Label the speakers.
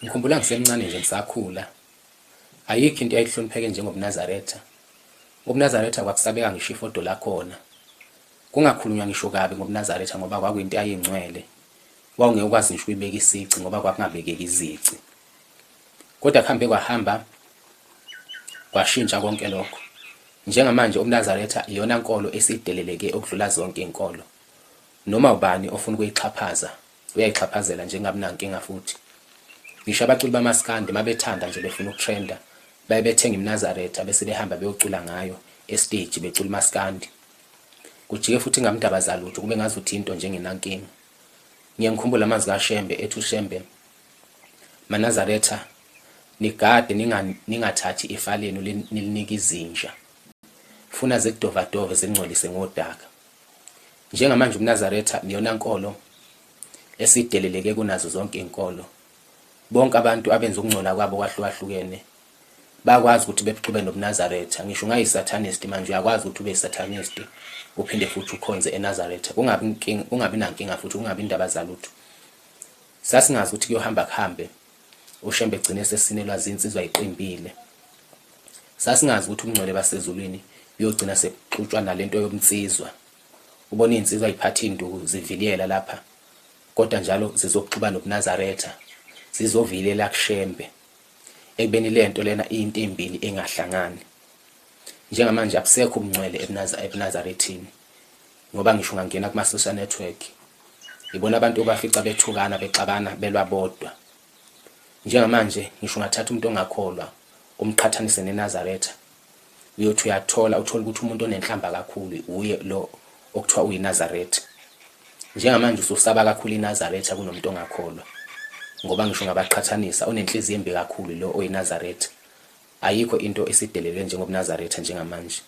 Speaker 1: Ngikhumbula ngisemncane nje ngisakhula, ayikho into eyayihlonipheke njengobuNazaretha. UbuNazaretha kwakusabeka ngisho ifodo lakhona. Kungakhulunywa ngisho kabi ngobuNazaretha ngoba kwakuyinto eyayingcwele. Wawungeke ukwazi ngisho ukuyibeka isici ngoba kwakungabekeki izici. Kodwa kuhambe kwahamba kwashintsha konke lokho. Njengamanje ubuNazaretha iyona nkolo esideleleke okudlula zonke izinkolo. Noma ubani ofuna ukuyixhaphaza uyayixhaphazela nje kungabi nankinga futhi. Ngisho abaculi bamaskandi mabethanda nje befuna ukutrenda baye bethenga iMnazaretha bese behamba beyocula ngayo esiteji becula umaskandi. Kujike futhi kungabi ndaba zalutho kube ngazuthi into nje engenankinga. Ngiye ngikhumbule amazwi kaShembe ethi uShembe MaNazaretha nigade ningathathi ifa lenu nilinike izinja funa zikudovadove zingcolise ngodaka. Njengamanje ubuNazaretha iyona nkolo esideleleke kunazo zonke izinkolo. Bonke abantu abenza ukungcola kwabo kwahlukahlukene bayakwazi ukuthi bebuxube nobuNazaretha. Ngisho ungayi-satanist manje uyakwazi ukuthi ube yi-satanist uphinde futhi ukhonze eNazaretha. Kungabi inkinga, kungabi nankinga futhi kungabi indaba zalutho. Sasingazi ukuthi kuyohamba kuhambe uShembe egcine sesinelwa zinsizwa iqimbile. Sasingazi ukuthi ubungcwele basezulwini buyogcina sekuxutshwa nalento yobunsizwa. Ubona iy'nsizwa y'phatha iy'nduku ziviliyela lapha kodwa njalo zizokuxuba nobuNazaretha zizovilela kuShembe ekubeni lento lena iyinto embili engahlangani. Njengamanje abusekho ubungcwele ebuNazarethini ngoba ngisho ungangena kuma-social network ngibona abantu obafica bethukana bexabana belwa bodwa. Njengamanje ngisho ungathatha umuntu ongakholwa umqhathanise neNazaretha uyothi uyathola uthole ukuthi umuntu onenhlamba kakhulu uye lo okuthiwa uyiNazaretha. Njengamanje ususaba kakhulu iNazaretha kunomuntu ongakholwa ngoba ngisho ungabaqhathanisa onenhliziyo embi kakhulu lo oyiNazaretha. Ayikho into esidelelwe njengobuNazaretha njengamanje.